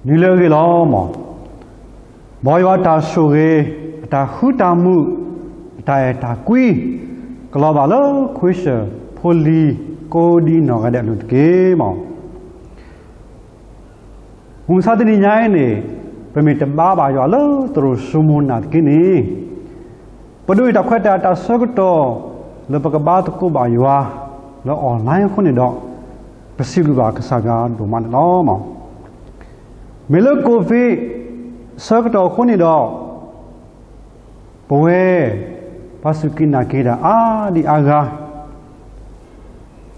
နံၤလၢအဂ့ၤလီၤမး, မ်ယွၤအတၢ်ဆိၣ်ဂ့ၤ, အတၢ်ဃူတၢ်မုာ်, အတၢ်အဲၣ်တၢ်ကွံ, ကလီၤဘၣ်လၢခွံၡၢၣ်ဖိလံၤကိးဒံနီၢ်ဂၤဒဲးအလိၤတက့ၢ်မး. မုၢ်မဆါတနံၤညါအံၤန့ၣ်, ပမ့ၢ်တဘါဘၣ်ယွၤလၢသရိာ်စိမိၤနၤတက့ၢ်န့ၣ်, ပဒိးန့ၢ်တၢ်ခွဲးတၢ်ယာ်တၢ်ဆၢကတီၢ် လၢပကဘါသကိးဘၣ်ယွၤ လၢ online အဃိန့ၣ်ဒီး, ပစံးဘျုးဘၣ်ကစၢ်ယွၤဒိၣ်မးန့ၣ်လီၤ. မ့ၢ်လၢ COVID ဆၢကတီၢ်အဃိန့ၣ်ဒီး, ပဝဲ ပှၤစူၢ်က့ၤနာ်က့ၤတၢ်အါဒံအါဂၤ,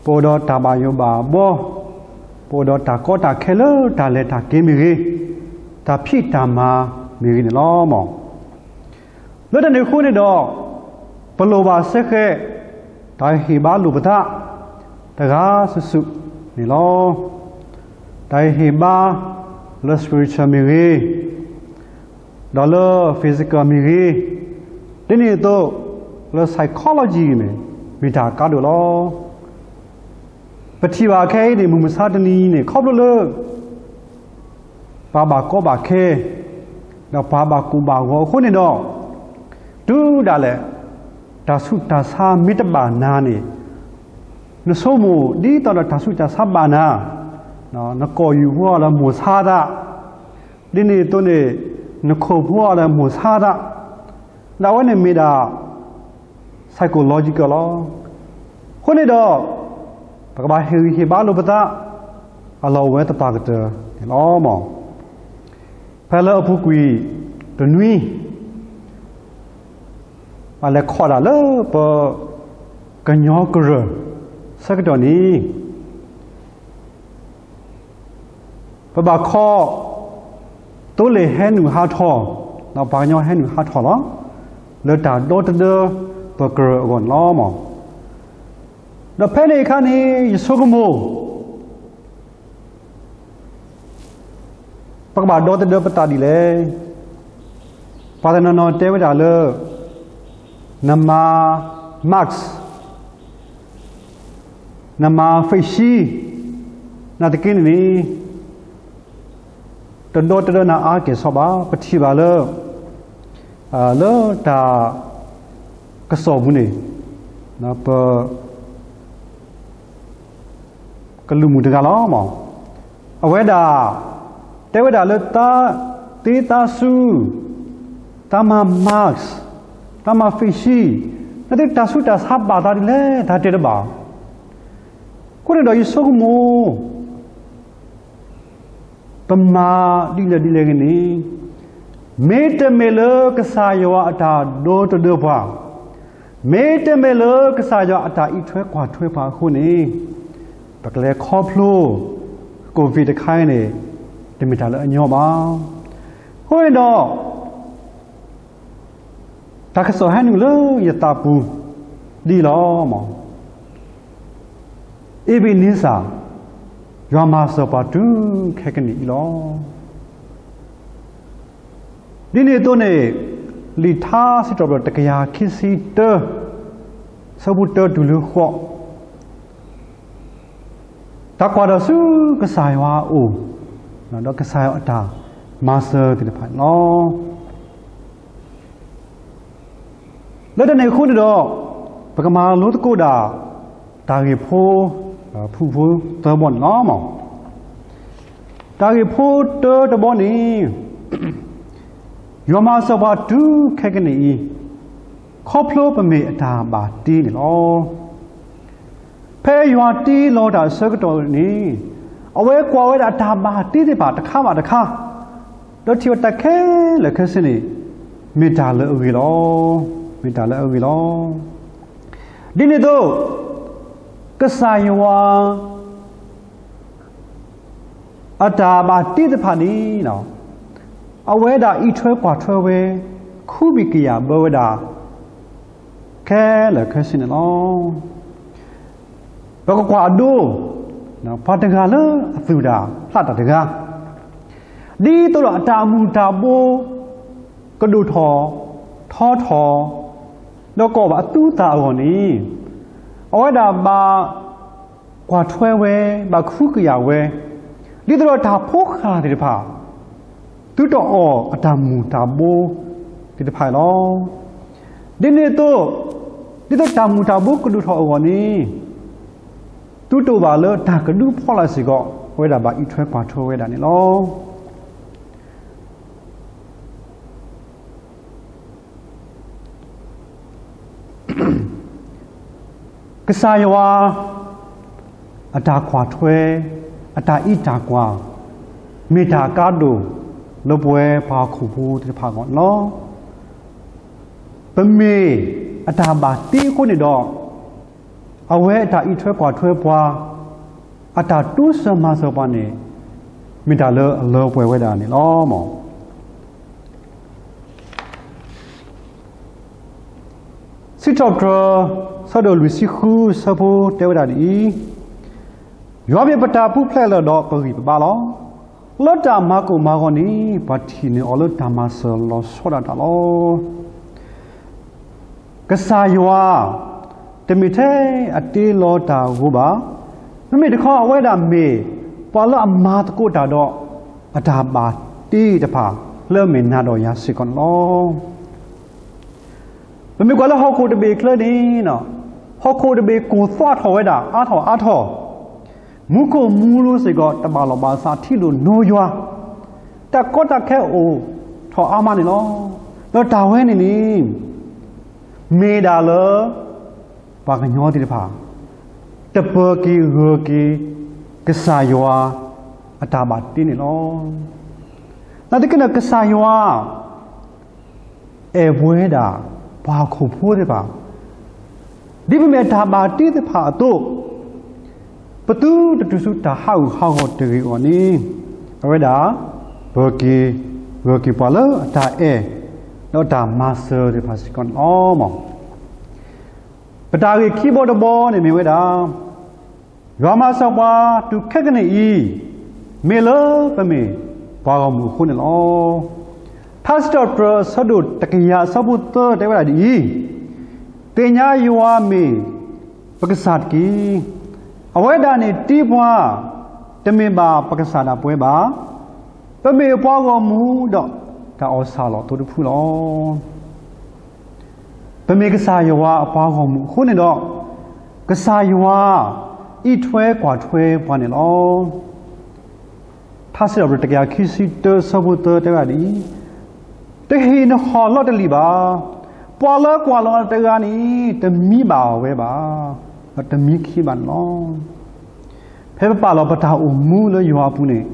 ပအိၣ်ဒီးတၢ်ဘၣ်ယိၣ်ဘၣ်ဘီ, ပအိၣ်ဒီးတၢ်ကီတၢ်ခဲလၢတၢ်လဲၤတၢ်က့ၤမ့ၢ်ဂ့ၤ, တၢ်ဖံးတၢ်မၤမ့ၢ်ဂ့ၤန့ၣ်လီၤမး. လၢတၢ်န့ၣ်အဃိန့ၣ်ဒီး, ပလိၣ်ဘၣ်စ့ၢ်ကီး တၢ်ဟ့ၣ်ဘါလိာ်ပသး တဂၤစုာ်စုာ်န့ၣ်လီၤ. တၢ်ဟ့ၣ်ဘါ လၢ spiritual မ့ၢ်ဂ့ၤ, ဒီးလၢ physical မ့ၢ်ဂ့ၤ, ဒ်န့ၣ်အသိး လၢ psychology န့ၣ် မ့ၢ်တၢ်ကါဒိၣ်လီၤ. ပထံၣ်ဘၣ်ခဲအံၤန့ၣ် မုၢ်မဆါတနံၤအံၤန့ၣ် ခီဖျိလၢ ပှၤဘၣ်ကီဘၣ်ခဲ, ဒီးပှၤဘၣ်ကိၢ်ဘၣ်ဂီၤအဃိန့ၣ်ဒီး, တုၤဒၣ်လဲာ် တၢ်ဆူးတၢ်ဆါမ့ၢ်တဘၣ်နၤန့ၣ်, နဆိကမိၣ်ဒ်သိးဒီးတၢ်ဆူးတၢ်ဆါဘၣ်နၤ, နကိာ်ယူၤဖိအီၤလၢမိၢ်ဆါသး, ဒ်န့ၣ်အသိးန့ၣ်, နခိၣ်ဖိအီၤလၢမိၢ်ဆါသး, ဒီးအဝဲန့ၣ်မ့ၢ်ဒၣ် psychological လီၤ. အဃိန့ၣ်ဒီး, ပကဘၣ်ဟ့ၣ်ဂံၢ်ဟ့ၣ်ဘါလိာ်ပသး အလီၢ်အိၣ်ဝဲသပှၢ်ကတၢၢ်န့ၣ်လီၤမး. ဖဲလၢအပူၤကွံာ်တနွံ, ပလဲၤခီၣ်ဒၣ်လၢပ ကညီကရၢၢ်ဆၢကတီၢ်န့ၣ်, ပဘၣ်ခီ သိလ့ၣ်ဟဲနုာ်ဟးထီၣ်, ဒီးပှၤကညီဟဲနုာ်ဟးထီၣ်လီၤ, လၢတၢ်ဒီတဒၢပကရၢၢ်အဂီၢ်န့ၣ်လီၤမး. ဒီးဖဲန့ၣ်အခါန့ၣ် ယဆိကမိၣ် ပကဘၣ်ဒီတဒၢပသးဒ်လဲၣ်. ပှၤတနီၤနီၤတဲဝဲဒၣ်လၢ နမၤ mask, နမၤ face shield နာ်သက့န့ၣ်န့ၣ်, တဒီတဒၢနၤအါကဲၣ်ဆိးဘၣ်. ပထံၣ်ဘၣ်လၢ လၢတၢ်ကစီၣ်ပူၤန့ၣ် ပ ကလုာ်မုၢ်တဂၤလီၤမး. အဝဲဒၣ် တဲဝဲဒၣ်လၢ သးသ့သးစူၤ, သးမၤ mask, သးမၤ face shield, နာ်သက့တၢ်ဆူးတၢ်ဆါဘၣ်သးဒ်လဲၣ် တၢ်တဲတဘၣ်. အဃိန့ၣ်ဒီးယဆိကမိၣ် ပမၤဒ်လဲၣ်ဒ်လဲၣ်ဂ့ၤန့ၣ်, မ့တမ့ၢ်လၢကစၢ်ယွၤအတၢ်ဒီတဒၢပှၤ, မ့တမ့ၢ်လၢကစၢ်ယွၤအတၢ်အံးထွဲကွၢ်ထွဲပှၤအဃိန့ၣ်, ပကလဲၤခီဖျိ COVID တခါအံၤန့ၣ် တမ့ၢ်တၢ်လၢအညီဘၣ်. အဃိန့ၣ်ဒီး တၢ်ကစီၣ်ဟဲနုာ်လၢယသးပူၤဒ်အံၤလီၤမး. အ့ဘ့းနံစၢ်, ယွၤမၤစၢၤပှၤတုၤခဲကနံၣ်အံၤလီၤ. ဒ်န့ၣ်အသိးန့ၣ်, လံာ်ထါစံးထီၣ်ပတြၢၤ တကယၤခံဆံတၢ, ဆၢဖိတၢတုၤလၢဃိး, တၢ်ကွၢ်ထီၣ်ဆူကစၢ်ယွၤအအိၣ်, ဒီးကစၢ်ယွၤအတၢ်မၤစၢၤသ့ၣ်တဖၣ်န့ၣ်လီၤ. လၢတၢ်န့ၣ်အဃိန့ၣ်ဒီး, ပကမၤလိသကိးဒၣ် တၢ်ဂ့ၢ်ဖိ ဖုၣ်ဖိသၢဘီန့ၣ်လီၤ. တၢ်ဂ့ၢ်ဖိတၢတဘီန့ၣ်, ယွၤမၤစၢၤပှၤတုၤခဲကနံၣ်အံၤ, ခီဖျိပမ့ၢ်အတၢ်ဘၣ်တ့န့ၣ်လီၤ. ဖဲယွၤတ့လီၤတၢ်အဆၢကတီၢ်န့ၣ်, အဝဲကွၢ်ဝဲဒၣ်အတၢ်ဘၣ်တ့သ့ၣ်တဖၣ်တခါဘၣ်တခါ, ဒီးထံၣ်ဝဲတၢ်ခဲလၢာ်ခဲဆ့န့ၣ်, မ့ၢ်တၢ်လၢအဂ့ၤလီၤ. မ့ၢ်တၢ်လၢအဂ့ၤလီၤ. ဒ်န့ၣ်အသိး, ကစၢ်ယွၤ အတၢ်ဘၣ်တ့သ့ၣ်တဖၣ်န့ၣ်, အဝဲဒၣ်အံးထွဲကွၢ်ထွဲဝဲ, ခူဘံၣ်ကယာ်ဘၢဝဲဒၣ် ခဲလၢာ်ခဲဆ့န့ၣ်လီၤ. ပကကွၢ်အဒိ, ပှၤတဂၤလၢအသူၣ်တၢ်ဖျးတၢ်တဂၤ, ဒ်သိးဒီးအတၢ်မူၤတၢ်ဘှီ ကဒိၣ်ထီၣ်, ထီထီၣ်, ဒီးကိးဘၣ်အသူသၣ်အဂီၢ်န့ၣ်, အဝဲဒၣ်ဘၣ်ကွၢ်ထွဲဝဲ, ဘၣ်ခူကယာ်ဝဲ, ဒ်သိးဒီးတၢ်ဖိဃၢ်သ့ၣ်တဖၣ် သုတအီၣ်အတၢ်မူၤတၢ်ဘိသ့ၣ်တဖၣ်လီၤ. ဒ်န့ၣ်အသိး, ဒ်သိးတၢ်မူၤတၢ်ဘိကဒိၣ်ထီၣ်အဂီၢ်န့ၣ်, သုတအိၣ်ဘၣ်လၢတၢ်ကဒုဖီလာ်စ့ၢ်ကီး, အဝဲဒၣ်ဘၣ်အံးထွဲကွၢ်ထွဲဝဲဒၣ်န့ၣ်လီၤ. ကစၢ်ယွၤ အတၢ်ကွၢ်ထွဲ, အတၢ်အံးတၢ်ကွၢ်, မ့ၢ်တၢ်အကါဒိၣ်လၢပဝဲပှၤဟီၣ်ခိၣ်ဖိသ့ၣ်တဖၣ်အဂီၢ်န့ၣ်လီၤ. ပမ့ၢ်အတၢ်ဘၣ်တ့အဃိန့ၣ်ဒီး, အဝဲအတၢ်အံးထွဲကွၢ်ထွဲပှၤ, အတၢ်တိစၢၤမၤစၢၤပှၤန့ၣ်, မ့ၢ်တၢ်လၢအလၢပှဲၤဝဲဒၣ်န့ၣ်လီၤ. စံးထီၣ်ပတြၢၤ ဆၢဒိၣ်လွံၢ်ဆံဃု ဆၢဖိတဲဝဲဒၣ်ဒ်အံၤ, ယွၤမ့ၢ်ပတၢ်ပူၤဖျဲးလၢာ်ဒီးပဂံၢ်ပဘါလီၤ. လၢတၢ်မၤကိၢ်မၤဂီၤန့ၣ် ပှၤထံၣ်န့ၢ်အီၤလၢတၢ်မၤစၢၤလီၤဆီဒၣ်တၢ်လီၤ. ကစၢ်ယွၤ တမ့ၢ်ထဲအတ့လီၤတၢ်အဂီၢ်ဘၣ်. မ့မ့ၢ်တခီ အဝဲဒၣ်မ့ၢ်ပှၤလၢအမၤသကိးတၢ်ဒီး အတၢ်ဘၣ်တ့တဖၣ် လၢအမ့ၢ်နၤဒီးယၤစ့ၢ်ကီးန့ၣ်လီၤ. ပမ့ၢ်ကွၢ်လၢဟီၣ်ခိၣ်တဘ့ၣ်အချၢန့ၣ်, ဟီၣ်ခိၣ်တဘ့ၣ်ကိၢ်သွးထီၣ်ဝဲဒၣ်အါထီၣ်အါထီၣ်, မူခိၣ်မူလိၤစ့ၢ်ကီး တဘၣ်လီၢ်ဘၣ်စးထံၣ်လိာ်နိယွၤ, တၢ်ကီတၢ်ခဲအိၣ်ထီၣ်အါမးန့ၣ်လီၤ. ဒီးတၢ်ဝဲန့ၣ်န့ၣ် မ့ၢ်ဒၣ်လၢ ပှၤကညီသ့ၣ်တဖၣ် တပၢၤက့ၤဂၢၤက့ၤ ကစၢ်ယွၤအတၢ်ဘၣ်တ့န့ၣ်လီၤ. နာ်သက့န့ၣ် ကစၢ်ယွၤ အဲၣ်ပဝဲဒၣ် ပှၤဟီၣ်ခိၣ်ဖိသ့ၣ်တဖၣ်, ဒ်ပမ့ၢ်အတၢ်ဘၣ်တ့သ့ၣ်တဖၣ်အသိး, ပသုတတုၤဆူတၢ်ဟးဂူာ်ဟးဂီၤတဂ့ၤအဂီၢ်န့ၣ်, အဝဲဒၣ် ပၢၤက့ၤဂၢၤက့ၤပှၤလၢအတၢ်အဲၣ် ဒီးအတၢ်မၤစၢၤသ့ၣ်တဖၣ်စ့ၢ်ကီးန့ၣ်လီၤ. ပတၢ်ဂ့ၢ်ခံဘီတဘီန့ၣ်မ့ၢ်ဝဲဒၣ်, ယွၤမၤစၢၤပှၤတုၤခဲကနံၣ်အံၤ, မ့ၢ်လၢပမ့ၢ်ပှၤဂီၢ်မုၢ်အဃိန့ၣ်လီၤ. ထါစံးထီၣ်ပတြၢၤ အဆၢဒိၣ်တကယၤ အဆၢဖိသၢ တဲဝဲဒၣ်ဒ်အံၤ, သ့ၣ်ညါယွၤမ့ၢ်ပကစၢ်တက့ၢ်. အဝဲဒၣ်န့ၣ်တ့ပှၤ, တမ့ၢ်ဘၣ်ပကစၢ်ဒၣ်ပဝဲဘၣ်. ပမ့ၢ်ပှၤဂီၢ်မုၢ်ဒီး တၢ်အီၣ်ဆၣ်လီၤအသိတဖုလီၤ. ပမ့ၢ်ကစၢ်ယွၤအပှၤဂီၢ်မုၢ်အဃိန့ၣ်ဒီး, ကစၢ်ယွၤ အံးထွဲကွၢ်ထွဲပှၤန့ၣ်လီၤ. ထါစံးထီၣ်ပတြၢၤ တကယၤခံဆံတၢ အဆၢဖိသၢ တဲဝဲဒၣ်ဒ်အံၤ, တဟ့ၣ်နဃီၣ်လီၤတလံာ်ဘၣ်. ပှၤလၢကွၢ်လီၤနၤတဂၤန့ၣ် တမံဘၣ်ဝဲဘၣ်, ဒီးတမံခံဘၣ်န့ၣ်လီၤ. ဖဲပပာ်လီၤပတၢ်အိၣ်မူလၢယွၤအပူၤန့ၣ်,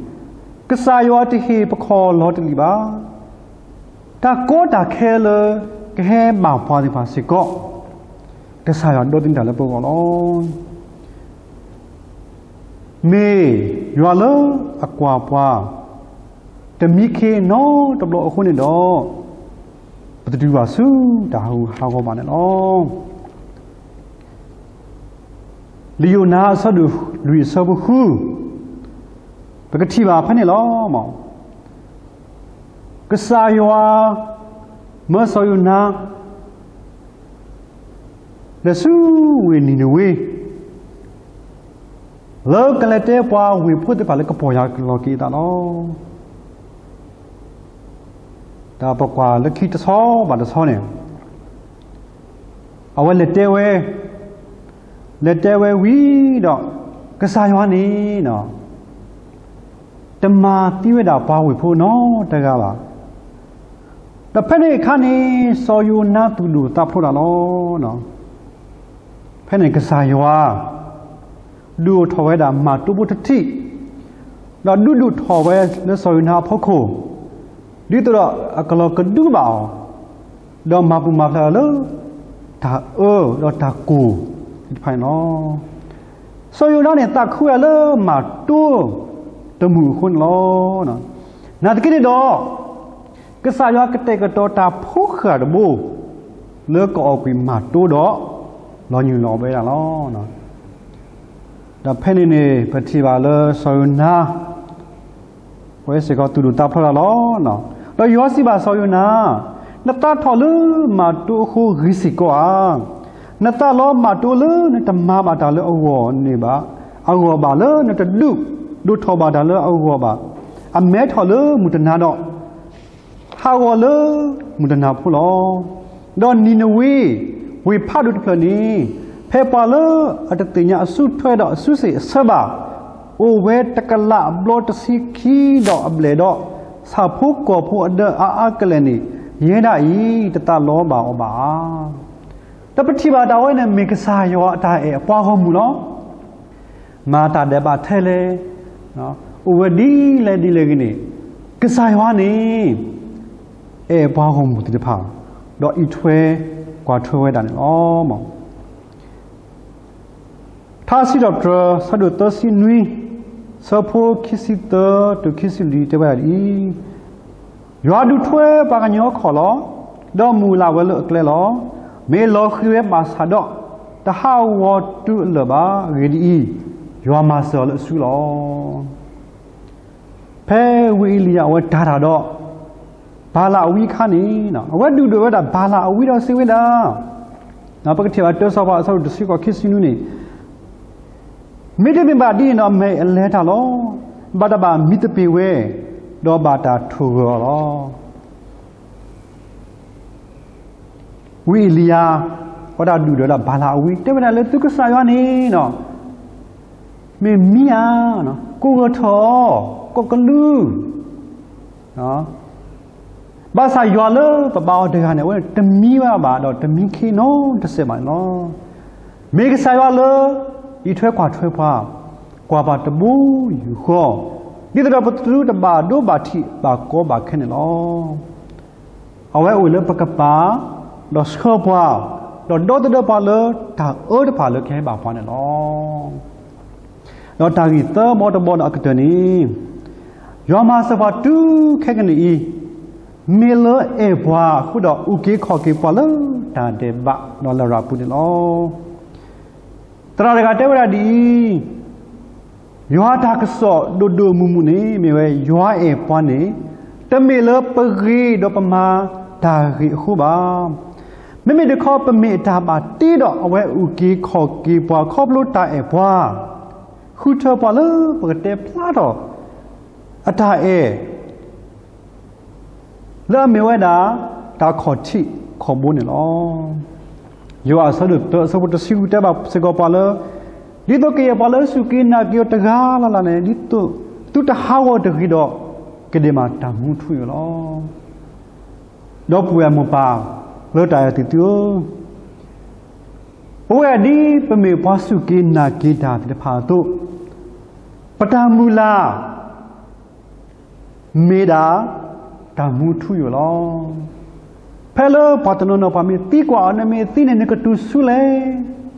ကစၢ်ယွၤတဟ့ၣ်ပခီၣ်လီၤတလံာ်ဘၣ်. တၢ်ကီတၢ်ခဲလၢကဟဲဘၣ်ပှၤသ့ၣ်တဖၣ်စ့ၢ်ကီး, ကစၢ်ယွၤဒိးသန့ၤတၢ်လၢပဂီၢ်လီၤ. မ့ၢ်ယွၤလၢအကွၢ်ပှၤ တမံခ့နီတဘျီအဃိန့ၣ်ဒီး, ပတတုၤဘၣ်ဆူတၢ်ဟးဂူာ်ဟးဂီၤဘၣ်န့ၣ်လီၤ. လံာ်ယိၤနါအဆၢဒိၣ်လွံၢ်အဆၢဖိဃု, ပကထံၣ်ဘၣ်ဖဲန့ၣ်လီၤ. ကစၢ်ယွၤ မၢစီၤယိၤနါ လဲၤဆူဝ့ၢ်နံၤနဝ့, လၢကလဲၤတဲပှၤဝ့ၢ်ဖိသ့ၣ်တဖၣ်လၢကပီၢ်ယၢ်လီၤက့ၤအသးလီၤ. တၢ်ပကွၢ်လၢခံတဆီဘၣ်တဆီန့ၣ်, အဝဲလဲၤတဲဝဲ, လဲၤတဲဝဲဝံၤဒီး, ကစၢ်ယွၤန့ၣ် တမၤသံဝဲဒၣ်ပှၤဝ့ၢ်ဖိနီတဂၤဘၣ်. ဒီးဖဲန့ၣ်အခါန့ၣ် စီၤယိၤနါသူၣ်ဒိၣ်သးဖျိးတၢ်လီၤ. ဖဲန့ၣ်ကစၢ်ယွၤ ဒုးအိၣ်ထီၣ်ဝဲဒၣ်မၤတိဖိတထံး, ဒီးဒုးဒုးထီၣ်ဝဲလၢစီၤယိၤနါအဖီခိၣ်, ဒ်သိးဒီးအကလီၤကဒုဘၣ်အီၤ, ဒီးမၤပူၤမၤဖျဲးအီၤလၢ တၢ်အၢဒီးတၢ်ကိၢ်သ့ၣ်တဖၣ်န့ၣ်လီၤ. စီၤယိၤနါန့ၣ်သးခုဝဲဒၣ်လၢမၤတိတမုာ်အဃိန့ၣ်လီၤ. နာ်သက့န့ၣ်ဒီး, ကစၢ်ယွၤကတဲာ်ကတီၤတၢ်ဖိဃၢ်တဘိ လၢကအီၣ်ကွံာ်မၤတိဒီး လီၤညွံးလီၤဘဲဒၣ်လီၤ. ဒီးဖဲန့ၣ်န့ၣ် ပထံၣ်ဘၣ်လၢစီၤယိၤနါ အဝဲစ့ၢ်ကီးသူၣ်ဒိၣ်သးဖျိးတၢ်လီၤ. ဒီးယွၤစံးဘၣ်စီၤယိၤနါ, နသးထီၣ်လၢမၤတိအဃိဂ့ၤစ့ၢ်ကီးဧါ. နသးလီၤမၤတိလၢနတမၤဘၣ်တၢ်လၢအဂီၢ်န့ၣ်ဘၣ်, အဂီၢ်ဘၣ်လၢနတဒုးဒိၣ်ထီၣ်ဘၣ်တၢ်လၢအဂီၢ်ဘၣ်, အမဲထီၣ်လၢမုၢ်တနၤဒီး ဟးဂီၤလၢမုၢ်တနၤဖိလီၤ. ဒီးနံၤနဝ့ ဝ့ၢ်ဖးဒိၣ်တဖျၢၣ်န့ၣ်, ဖဲပှၤလၢအတသ့ၣ်ညါအစုထွဲဒီးအစုစ့ၣ်အဆၢဘၣ်, အိၣ်ဝဲတကလးအဘျီတဆံခံဒီးအဘျဲၣ်ဒီး, ဆၣ်ဖိကီၢ်ဖိအဒၢအါအါကလဲာ်န့ၣ်, ယဲဒၣ်အံၤတသးလီဘၣ်အီၤဘၣ်ဧါ. ဒီးပထံၣ်ဘၣ်တၢ်ဝဲန့ၣ် မ့ၢ်ကစၢ်ယွၤအတၢ်အဲၣ်အပှၤဂီၢ်မုၢ်လီၤ. မၤတၢ်ဒဲးဘးထဲလဲၣ်, အိၣ်ဝဲဒ်လဲၣ်ဒ်လဲၣ်ဂ့ၤန့ၣ်, ကစၢ်ယွၤန့ၣ် အဲၣ်ပှၤဂီၢ်မုၢ်သ့ၣ်တဖၣ်, ဒီးအံးထွဲကွၢ်ထွဲဝဲဒၣ်န့ၣ်လီၤ. ထါစံးထီၣ်ပတြၢၤ ဆၢဒိၣ်သၢဆံနွံ, ဆၢဖိခံဆံသၢတုၤခံဆံလွံၢ်တဲဝဲဒၣ်ဒ်အံၤ, ယွၤဒုးထွဲပှၤကညီခီၣ်လီၤ. ဒီးမုၢ်လၢ်ဝဲလၢအကျဲလီၤ. မ့ၢ်လီၤဃံၤဝဲဘၣ်ဆၣ်ဒီး, တဟးဂီၤတုၤအလၢာ်ဘၣ်. အဂ့ၢ်ဒ်အံၤ, ယွၤမၤစၢၤအီၤလၢအစုလီၤ. ဖဲဝံအ့လံယၤအဝဲတၤတၢ်ဒီး ဘၤလးအဝံအခါန့ၣ်, အဝဲဒုးဒိၣ်ဝဲဒၣ်ဘၤလးအဝံဒီးစံးဝဲဒၣ်, ပကထံၣ်ဘၣ်တၢ်စီၤပၤအဆၢဒိၣ်တဆံဃိးခံဆံနွံန့ၣ်, မ့တမ့ၢ်ဘၣ်ဒ်န့ၣ်ဒီး မဲာ်အလဲၤတၢ်လီၤ. ဘၣ်တၢ်ဘၣ်မံသပ့ၤဝဲ, ဒီးဘၣ်တၢ်ထိၣ်ဂၢၢ်အီၤလီၤ. ဝံအ့လံယၤ အဝဲဒၣ်ဒုးဒိၣ်ဝဲဒၣ်ဘၤလးအဝံ တဲဝဲဒၣ်လၢသုကစၢ်ယွၤန့ၣ်, မ့ၢ်မံဧါ, ကိးဂၢၢ်ထီၣ်, ကိးကလုၢ်, ဘၣ်ဆၣ်ယွၤလၢပဘါအီၤတဂၤန့ၣ် အဝဲတမံဝဲဘၣ်ဒီးတမံခ့နီတစဲးဘၣ်န့ၣ်လီၤ. မ့ၢ်ကစၢ်ယွၤလၢ အံးထွဲကွၢ်ထွဲပှၤ, ကွၢ်ပှၤတဘိယူၢ်ဃီ, ဒ်သိးဒီးပသုတဘၣ်ဒိဘၣ်ထံးဘၣ်ကီဘၣ်ခဲန့ၣ်လီၤ. အဝဲအိၣ်လၢပကပၤ, ဒီးဆှၢပှၤ, ဒီးဒီသဒၢပှၤလၢတၢ်အၢတဖၣ်လၢကဟဲဘၣ်ပှၤန့ၣ်လီၤ. ဒီးတၢ်ဂ့ၢ်သၢဘီတဘီဒီးအကတၢၢ်န့ၣ်, ယွၤမၤစၢၤပှၤတုၤခဲကနံၣ်အံၤ, မ့ၢ်လၢအဲၣ်ပှၤအဃိဒီး အုၣ်က့ၤခီၣ်က့ၤပှၤလၢတၢ်ဒဲးဘးဒီးလရာ်ပူၤန့ၣ်လီၤ. သရၣ်တဂၤတဲဝဲဒၣ်ဒ်အံၤ, ယွၤတၢ်ကစီၣ်ဒိၣ်ဒိၣ်မုၢ်မုၢ်န့ၣ် မ့ၢ်ဝဲယွၤအဲၣ်ပှၤန့ၣ်, တမ့ၢ်လၢပဂ့ၤဒီးပမၤတၢ်ဂ့ၤအဃိဘၣ်. မ့မ့ၢ်တခီ ပမ့ၢ်အတၢ်ဘၣ်တ့ဒီးအဝဲအုၣ်က့ၤခီၣ်က့ၤပှၤခီဖျိတၢ်အဲၣ်ပှၤ, ဃုထၢပှၤလၢပကတဲဖျါထီၣ်အတၢ်အဲၣ် လၢအမ့ၢ်ဝဲဒၣ် တၢ်ခီၣ်ထံးခီၣ်ဘိန့ၣ်လီၤ. ယိၤဟၣ်အဆၢဒိၣ်သၢအဆၢဖိတဆံဃုတဲဘၣ်စ့ၢ်ကီးပှၤလၢ, ဒ်သိးကယဲၢ်ပှၤလၢအစူၢ်က့ၤနာ်က့ၤအီၤတဂၤလၢ်လၢ်န့ၣ်, ဒ်သိးသုတဟးဂီၤတဂ့ၤဒီး, ကဒ့ၣ်မးတၢ်မူထူယိာ်လီၤ. ဒီပုၢ်ဝဲၢ်မိၢ်ပၢ်လၢတၢ်အဲၣ်သ့ၣ်သုဧၢ, ပဝဲဒ်ပမ့ၢ်ပှၤစူၢ်က့ၤနာ်က့ၤတၢ်သ့ၣ်တဖၣ်အသိး, ပတၢ်မုၢ်လၢ် မ့ၢ်ဒၣ် တၢ်မူထူယိာ်လီၤ. ဖဲလၢပှၤတနီၤနီၤပှၤမ့ၢ်သံကွၢ်အီၤ နမ့ၢ်သံန့ၣ် နကတုၤဆူလဲၣ်,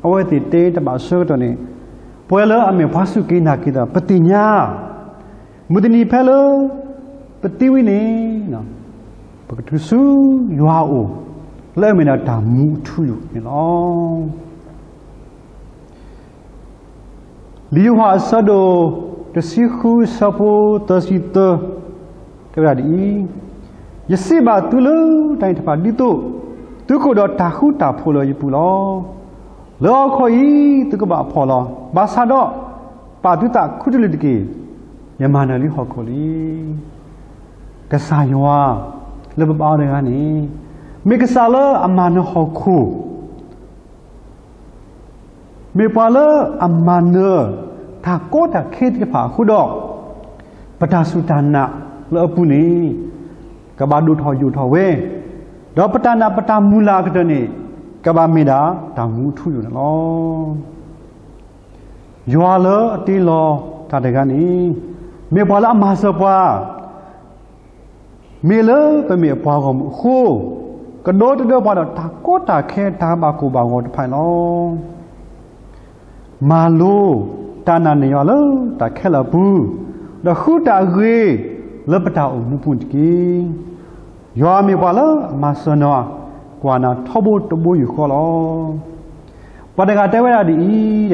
အဝဲသ့ၣ်တဲတဘၣ်ဆၢကတီၢ်န့ၣ်, ပဝဲလၢအမ့ၢ်ပှၤစူၢ်က့ၤနာ်က့ၤတၢ် ပသ့ၣ်ညါ, မုၢ်တနံၤဖဲလၢ ပသံဝံၤန့ၣ်, ပကတုၤဆူယွၤအအိၣ်, လၢအမ့ၢ်ဒၣ်တၢ်မူအထူအယိာ်န့ၣ်လီၤ. လံာ်ယိၤဟၣ်အဆၢဒိၣ်တဆံဃုအဆၢဖိသၢဆံသၢ တဲဝဲဒၣ်ဒ်အံၤ, ယစံးဘၣ်သုလၢတၢ်န့ၣ်တဖၣ် ဒ်သိးသုကအိၣ်ဒီးတၢ်ဃူတၢ်ဖိးလၢယပူၤလီၤ. လၢဟီၣ်ခိၣ်အံၤသုကဘၣ်ဖှီၣ်လီၤ. ဘၣ်ဆၣ်ဒီး ပာ်သုသးခူတလ့ၢ်တက့ၢ်. ယမၤနၢၤလံဟီၣ်ခိၣ်လံ. ကစၢ်ယွၤလၢပဘါအီၤတဂၤန့ၣ် မ့ၢ်ကစၢ်လၢအမၤနၢၤဟီၣ်ခိၣ် မ့ၢ်ပှၤလၢအမၤနၢၤတၢ်ကီတၢ်ခဲသ့ၣ်တဖၣ်အဃိဒီး, ပတၢ်စူၢ်တၢ်နာ်လၢအပူၤန့ၣ် ကဘၣ်ဒိၣ်ထီၣ်ယိာ်ထီၣ်ဝဲ, ဒီးပတၢ်နာ်ပတၢ်မုၢ်လၢ်အကတၢၢ်န့ၣ် ကဘၣ်မ့ၢ်ဒၣ်တၢ်မူထူယိာ်န့ၣ်လီၤ. ယွၤလၢအတ့လီၤတၢ်တဂၤန့ၣ် မ့ၢ်ပှၤလၢအမၤစၢၤပှၤ မ့ၢ်လၢပမ့ၢ်အပှၤဂီၢ်မုၢ်အဃိ, ကဒီသဒၢပှၤဒီးတၢ်ကီတၢ်ခဲတၢ်ဘၣ်ကိၢ်ဘၣ်ဂီၤတဖၣ်န့ၣ်လီၤ. မၤလိတၢ်နာ်န့ၢ်ယွၤလၢတၢ်ခဲလၢာ်အပူၤ, ဒီးဃုတၢ်အဂ့ၤလၢပတၢ်အိၣ်မူပူၤန့ၣ်တက့ၢ်. ယွၤမ့ၢ်ပှၤလၢအမၤစၢၤနၤ, ကွၢ်နၤထီဘိတဘိယူၢ်ဃီလီၤ. ပှၤတဂၤတဲဝဲဒၣ်ဒ်အံၤ,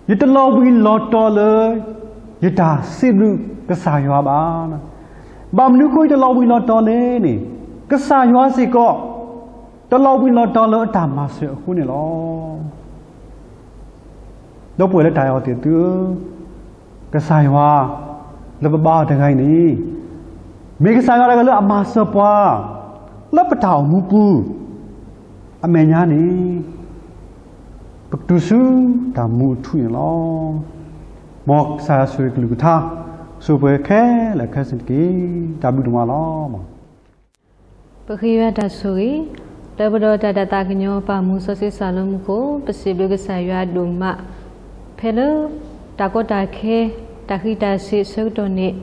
ယတလီၤဘှံးလီၤတီၤလၢ ယတၢ်စံးဘျုးကစၢ်ယွၤဘၣ်. ဘၣ်မနုၤအဃိယတလီၤဘှံးလီၤတီၤလဲၣ်န့ၣ်, ကစၢ်ယွၤစ့ၢ်ကီး တလီၤဘှံးလီၤတီၤလၢအတၢ်မၤစၢၤအဃိန့ၣ်လီၤ. ဒီပုၢ်ဝဲၢ်လၢတၢ်အဲၣ်အီၤသ့ၣ်သုဧၢ, ကစၢ်ယွၤလၢပဘါအီၤတဂၤအံၤန့ၣ်, မ့ၢ်ကစၢ်ယွၤတဂၤလၢအမၤစၢၤပှၤ လၢပတၢ်အိၣ်မူပူၤ အမဲာ်ညါန့ၣ် ပကတုၤဆူတၢ်မူအထူအယိာ်န့ၣ်လီၤ. မ်ကစၢ်ယွၤဆိၣ်ဂ့ၤကလုၢ်ကထါ ဆိၣ်ဂ့ၤပှၤခဲလၢာ်ခဲဆ့တက့ၢ်. တၢ်ဘျုးဒိၣ်မးလီၤ. ပဃ့ယွၤတၢ်ဆိၣ်ဂ့ၤ လၢပဒီးတၢ်ဒဲးဘးသးကညီၤ ပၢ်မူစီဆှံစၢ်လၢမူခိၣ်, ပစံးဘျုးကစၢ်ယွၤဒိၣ်မး ဖဲလၢ တၢ်ကီတၢ်ခဲ တၢ်ဃံးတၢ်စ့းအဆၢကတီၢ်န့ၣ်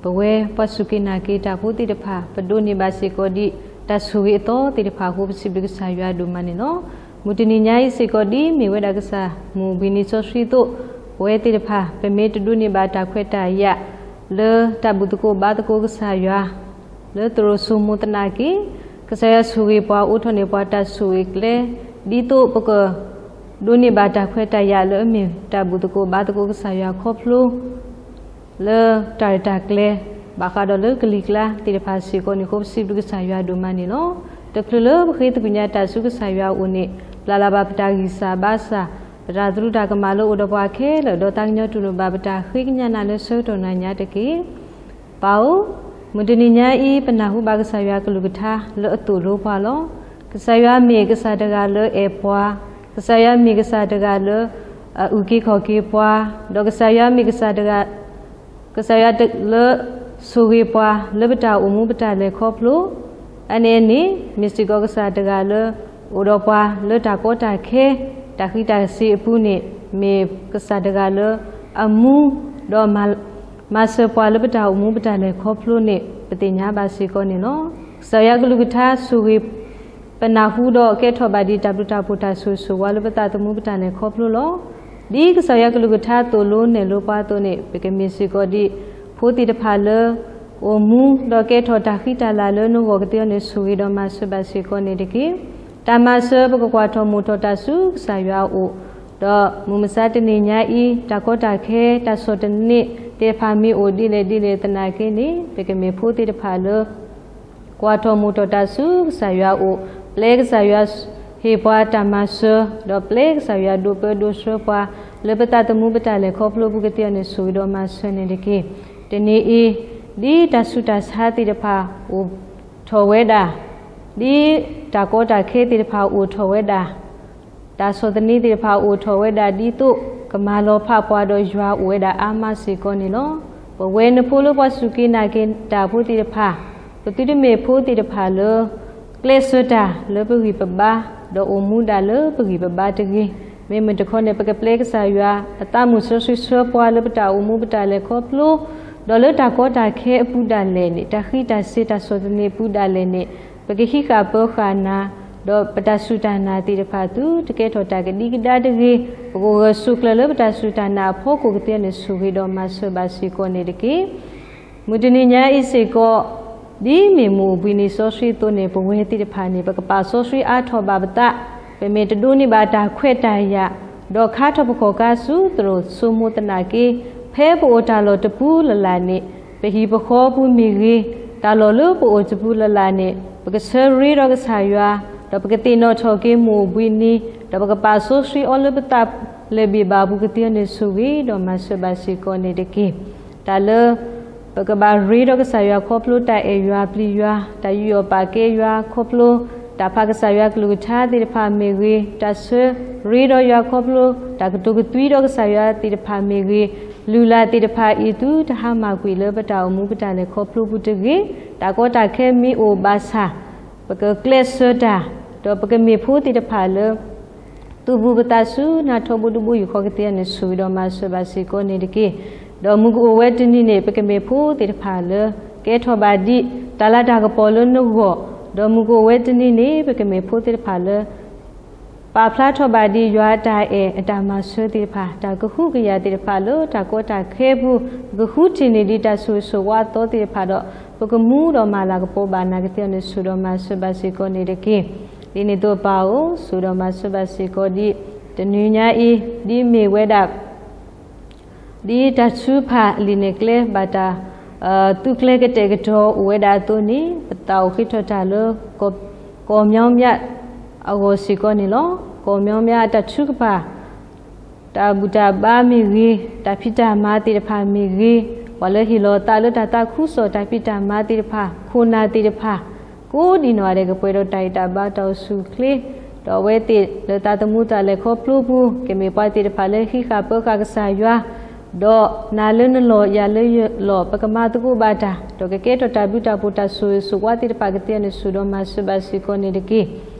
ပဝဲပှၤစူၢ်က့ၤနာ်က့ၤတၢ်ဖိသ့ၣ်တဖၣ် ပဒိးန့ၢ်ဘၣ်စ့ၢ်ကီးဒံး တၢ်ဆိၣ်ဂ့ၤအသီသ့ၣ်တဖၣ်အဃိ ပစံးဘျုးကစၢ်ယွၤဒိၣ်မးန့ၣ်လီၤ. မုၢ်တနံၤညါအံၤစ့ၢ်ကီး ဒ်မ့ၢ်ဝဲဒၣ်ကစၢ်မုၢ်ဘှံးနံၤစီဆှံအသိး ပဝဲသ့ၣ်တဖၣ် ပမ့ၢ်တဒိးန့ၢ်ဘၣ်တၢ်ခွဲးတၢ်ယာ် လၢတၢ်ဘူၣ်သကိးဘါသကိးကစၢ်ယွၤ လၢသရိာ်စိမိၤသနာ်က့ ကစၢ်ယွၤဆိၣ်ဂ့ၤပှၤ အိးထီၣ်န့ၢ်ပှၤတၢ်ဆိၣ်ဂ့ၤကျဲ ဒ်သိးပက ဒိးန့ၢ်ဘၣ်တၢ်ခွဲးတၢ်ယာ်လၢအမ့ၢ်တၢ်ဘူၣ်သကိးဘါသကိးကစၢ်ယွၤခီဖျိ လၢတၢ်ရဲၣ်တၢ်ကျဲၤ ဘၣ်ဃးဒီးလၢကလံၤကျါသ့ၣ်တဖၣ်စ့ၢ်ကီးန့ၣ်အဃိ ပစံးဘျုးကစၢ်ယွၤဒိၣ်မးန့ၣ်လီၤ. တချုးလၢပဃ့သကွံာ်ညါတၢ်ဆူကစၢ်ယွၤအအိၣ်န့ၣ် ပျၢ်လၢ်ဘၣ်ပတၢ်ဂံၢ်စၢ်ဘါစၢ် ပတၢ်သရူးတၢ်ကမၣ်လၢအိၣ်ဒီးပှၤခဲလၢာ် ဒီးသးကညီၤတူၢ်လိာ်ဘၣ်ပတၢ်ဃ့ကညးနၤလၢဆၢကတီၢ်နၤညါတက့ၢ်. ပၢ်ဧၢ, မုၢ်တနံၤညါအံၤ ပနၢ်ဟူဘၣ်ကစၢ်ယွၤကလုၢ်ကထါလၢအသိၣ်လိပှၤလီၤ. ကစၢ်ယွၤမ့ၢ်ကစၢ်တဂၤလၢအဲၣ်ပှၤ, ကစၢ်ယွၤမ့ၢ်ကစၢ်တဂၤလၢ အအုၣ်က့ၤခီၣ်က့ၤပှၤ, ဒီးကစၢ်ယွၤမ့ၢ်ကစၢ်တဂၤ ကစၢ်ယွၤလၢ ဆိၣ်ဂ့ၤပှၤလၢပတၢ်အိၣ်မူပတၢ်လဲၤခီဖျိ အန့ၣ်န့ၣ် မ့ၢ်စ့ၢ်ကီးကစၢ်တဂၤလၢ အိၣ်ဒီးပှၤလၢတၢ်ကီတၢ်ခဲ တၢ်ဃံးတၢ်စ့းအပူၤန့ၣ် မ့ၢ်ကစၢ်တဂၤလၢ အမူ ဒီး မၤစၢၤပှၤလၢပတၢ်အိၣ်မူပတၢ်လဲၤခီဖျိန့ၣ် ပသ့ၣ်ညါဘၣ်စ့ၢ်ကီးန့ၣ်လီၤ. ကစၢ်ယွၤကလုၢ်ကထါဆိၣ်ဂ့ၤ ပနၢ်ဟူဒီးကဲထီၣ်ဘၣ်ဒံးတၢ်ဘျုးတၢ်ဖှိၣ်တၢ်ဆိၣ်ဂ့ၤဆိၣ်ဝါလၢပသးသမူပတၢ်လဲၤခီဖျိလီၤ. ဒ်ကစၢ်ယွၤကလုၢ်ကထါသိၣ်လိနဲၣ်လိပှၤအသိးန့ၣ် ပကမ့ၢ်စ့ၢ်ကီးဒံး ဖိသ့ၣ်တဖၣ်လၢ အိၣ်မူဒီးကဲထီၣ်တၢ်ဃံတၢ်လၤလၢနဂီၢ်ကသ့အီၤန့ၣ် ဆိၣ်ဂ့ၤဒီးမၤစၢၤဘၣ်စ့ၢ်ကီးန့ၣ်တက့ၢ်. တၢ်မၤစၢၤပကကွၢ်ထီၣ်မိၣ်ထီၣ်တၢ်ဆူကစၢ်ယွၤအအိၣ်, ဒီးမုၢ်မဆါတနံၤညါအံၤ တၢ်ကီတၢ်ခဲ တၢ်ဆီၣ်သနံးသ့ၣ်တဖၣ်မ့ၢ်အိၣ်ဒ်လဲၣ်ဒ်လဲၣ်သနာ်က့န့ၣ် ပကမ့ၢ်ဖိသ့ၣ်တဖၣ်လၢ ကွၢ်ထီၣ်မိၣ်ထီၣ်တၢ်ဆူကစၢ်ယွၤအအိၣ်, ပျဲကစၢ်ယွၤဟ့ၣ်ပှၤတၢ်မၤစၢၤ, ဒီးပျဲကစၢ်ယွၤဒိးပၢဒိးဆှၢပှၤ လၢပသးသမူပတၢ်လဲၤခီဖျိပူၤကသ့အီၤန့ၣ် ဆိၣ်ဂ့ၤဒီးမၤစၢၤန့ၣ်တက့ၢ်. တနံၤအံၤ ဒ်တၢ်ဆူးတၢ်ဆါသ့ၣ်တဖၣ်အိၣ်ထီၣ်ဝဲဒၣ်, ဒ်တၢ်ကီတၢ်ခဲသ့ၣ်တဖၣ်အိၣ်ထီၣ်ဝဲဒၣ် တၢ်ဆီၣ်သနံးသ့ၣ်တဖၣ်အိၣ်ထီၣ်ဝဲဒၣ်ဒ်သိး ကမၤလီၤဖးပှၤဒီးယွၤအိၣ်ဝဲဒၣ်အါမးစ့ၢ်ကီးန့ၣ်လီၤ. ပဝဲနဖိလၢပှၤစူၢ်က့ၤနာ်က့ၤတၢ်ဖိသ့ၣ်တဖၣ် ပသုတမ့ၢ်ဖိသ့ၣ်တဖၣ်လၢ ကျဲးစၢးတၢ်လၢပဂံၢ်ပဘါ ဒီးအိၣ်မူဒၣ်လၢပဂံၢ်ပဘါတဂ့ၤ. မ့မ့ၢ်တခီန့ၣ် ပကပျဲကစၢ်ယွၤအသးမုၢ်စီဆှံဆှၢပှၤလၢပတၢ်အိၣ်မူပတၢ်လဲၤခီဖျိ ဒီးလၢတၢ်ကီတၢ်ခဲအပူၤဒၣ်လဲာ်န့ၣ် တၢ်ဃံးတၢ်စ့းတၢ်ဆီၣ်သနံးအပူၤဒၣ်လဲာ်န့ၣ် ပကဟံးဃာ်ပၢဃာ်နၤ, ဒီးပတၢ်စူၢ်တၢ်နာ်သ့ၣ်တဖၣ်သုတကဲထီၣ်တၢ်ကဒံကဒါတဂ့ၤ. ပကဂၢၢ်ဆိးကျၢၤလၢပတၢ်စူၢ်တၢ်နာ်အဖီခိၣ်ကသ့န့ၣ် ဆိၣ်ဂ့ၤဒီးမၤစၢၤဘၣ်စ့ၢ်ကီးန့ၣ်တက့ၢ်. မုၢ်တနံၤညါအံၤစ့ၢ်ကီး ဒ်မ့ၢ်မုၢ်အိၣ်ဘှံးနံၤစီဆှံအသိးန့ၣ် ပဝဲသ့ၣ်တဖၣ်န့ၣ် ပကပာ်စီဆှံအါထီၣ်ဘၣ်ပသး, ပမ့ၢ်တဒိးန့ၢ်ဘၣ်တၢ်ခွဲးတၢ်ယာ်, ဒီးခါထီၣ်ပခီၣ်ခါဆူသရိာ်စိမိၤသနာ်က့, ဖဲပအိၣ်တၢ်လီၢ်တပူၤလၢ်လၢ်န့ၣ် ပဟံၣ်ပဃီပူၤမ့ၢ်ဂ့ၤ, တၢ်လီၢ်လၢပအိၣ်တပူၤလၢ်လၢ်န့ၣ် ပကဆၢရ့ဒီးကစၢ်ယွၤ, ဒီးပကသ့ၣ်နီၣ်ထီၣ်က့ၤမုၢ်အိၣ်ဘှံးနံၤ, ဒီးပကပာ်စီဆှံအီၤလၢပသးလဲၤဘ့ၣ်ဘၣ်ပူၤကသ့အီၤန့ၣ် ဆိၣ်ဂ့ၤဒီးမၤစၢၤဘၣ်စ့ၢ်ကီးန့ၣ်တက့ၢ်. တၢ်လၢ ပကဘၣ်ရ့ဒီးကစၢ်ယွၤခီဖျိတၢ်အဲၣ်ယွၤပျံၤယွၤ, တၢ်ယူးယီၣ်ပာ်ကဲယွၤခီဖျိ တၢ်ဖးကစၢ်ယွၤကလုၢ်ကထါသ့ၣ်တဖၣ်မ့ၢ်ဂ့ၤ, တၢ်ဆၢရ့ဒီးယွၤခီဖျိ တၢ်ကတိၤကသွံဒီးကစၢ်ယွၤသ့ၣ်တဖၣ်မ့ၢ်ဂ့ၤ, လုၢ်လၢ်သ့ၣ်တဖၣ်အံၤ သုတဟါမၢ်ကွံာ်လၢပတၢ်အိၣ်မူပတၢ်လဲၤခီဖျိပူၤတဂ့ၤ. တၢ်ကီတၢ်ခဲမ့ၢ်အိၣ်ဘၣ်ဆၣ် ပကကျဲးစၢးတၢ်, ဒီးပကမ့ၢ်ဖိသ့ၣ်တဖၣ်လၢ သူၣ်ဘူးပသးဆူနၤထီဘိဒိဘိယူၢ်ဃီကသ့အီၤန့ၣ် ဆိၣ်ဂ့ၤဒီးမၤစၢၤဘၣ်စ့ၢ်ကီးန့ၣ်တက့ၢ်. ဒီးမုၢ်ကအိၣ်ဝဲတနံၤန့ၣ် ပကမ့ၢ်ဖိသ့ၣ်တဖၣ်လၢ ကဲထီၣ်ဘၣ်ဒံး တၢ်လၤတၢ်ကပီၤလၢနဂီၢ်, ဒီးမုၢ်ကအိၣ်ဝဲတနံၤန့ၣ် ပကမ့ၢ်ဖိသ့ၣ်တဖၣ်လၢ ပာ်ဖျါထီၣ်ဘၣ်ဒံးယွၤအတၢ်အဲၣ်အတၢ်မၤစၢၤသ့ၣ်တဖၣ်, တၢ်ကဟုကယာ်သ့ၣ်တဖၣ်လၢတၢ်ကီတၢ်ခဲအပူၤ, ပကဃုထံၣ်န့ၢ်ဒံးတၢ်ဆိၣ်ဂ့ၤဆိၣ်ဝါအသီသ့ၣ်တဖၣ်ဒီး ပကမူဒီးမၤလၤကပီၤဘၣ်နၤကသ့အီၤန့ၣ် ဆိၣ်ဒီးမၤစၢၤဘၣ်စ့ၢ်ကီးန့ၣ်တက့ၢ်. ဒ်န့ၣ်အသိးပၢ်ဧၢ, ဆိၣ်ဒီးမၤစၢၤဘၣ်စ့ၢ်ကီးဒံး တနံၤညါအံၤ ဒ်မ့ၢ်ဝဲဒၣ် ဒ်တၢ်ထုကဖၣ်လံာ်နဲၣ်ကျဲဘၣ်တၢ် သူကျဲကတဲာ်ကတီၤအိၣ်ဝဲဒၣ်အသိးန့ၣ် ပသးအိၣ်ဃ့ထီၣ်တၢ်လၢ ကီၢ်မၠီမၠးအဂီၢ်စ့ၢ်ကီးန့ၣ်လီၤ. ကီၢ်မၠီမၠးအတၢ်ထုကဖၣ် တၢ်ဘူၣ်တၢ်ဘါမ့ၢ်ဂ့ၤ, တၢ်ဖံးတၢ်မၤသ့ၣ်တဖၣ်မ့ၢ်ဂ့ၤ, ပှၤလၢဟ့ၣ်လီၤသးလၢတၢ်သးခုကစီၣ်တၢ်ဖံးတၢ်မၤသ့ၣ်တဖၣ် ခိၣ်နၢ်သ့ၣ်တဖၣ် ကိးဒံးနီၢ်ဂၤဒဲး ကပှဲၤဒီးတၢ်ဟ့ၣ်တၢ်ဘါတၢ်အိၣ်ဆူၣ်အိၣ်ချ့, ဒီးအဝဲသ့ၣ်လၢသးသမူတၢ်လဲၤခီဖျိပူၤ ကမ့ၢ်ပှၤသ့ၣ်တဖၣ်လၢဟံးဃာ်ပၢဃာ်ကစၢ်ယွၤ, ဒီးနၤလၢနလီၢ်ယၤလၢယလီၢ် ပကမၤသကိးဘၣ်တၢ် ဒီးကကဲထီၣ်တၢ်ဘျုးတၢ်ဖှိၣ်တၢ်ဆိၣ်ဂ့ၤဆိၣ်ဝါသ့ၣ်တဖၣ် ကသ့အီၤန့ၣ်ဆူၣ်ဒီးမၤစၢၤဘၣ်စ့ၢ်ကီးန့ၣ်တက့ၢ်.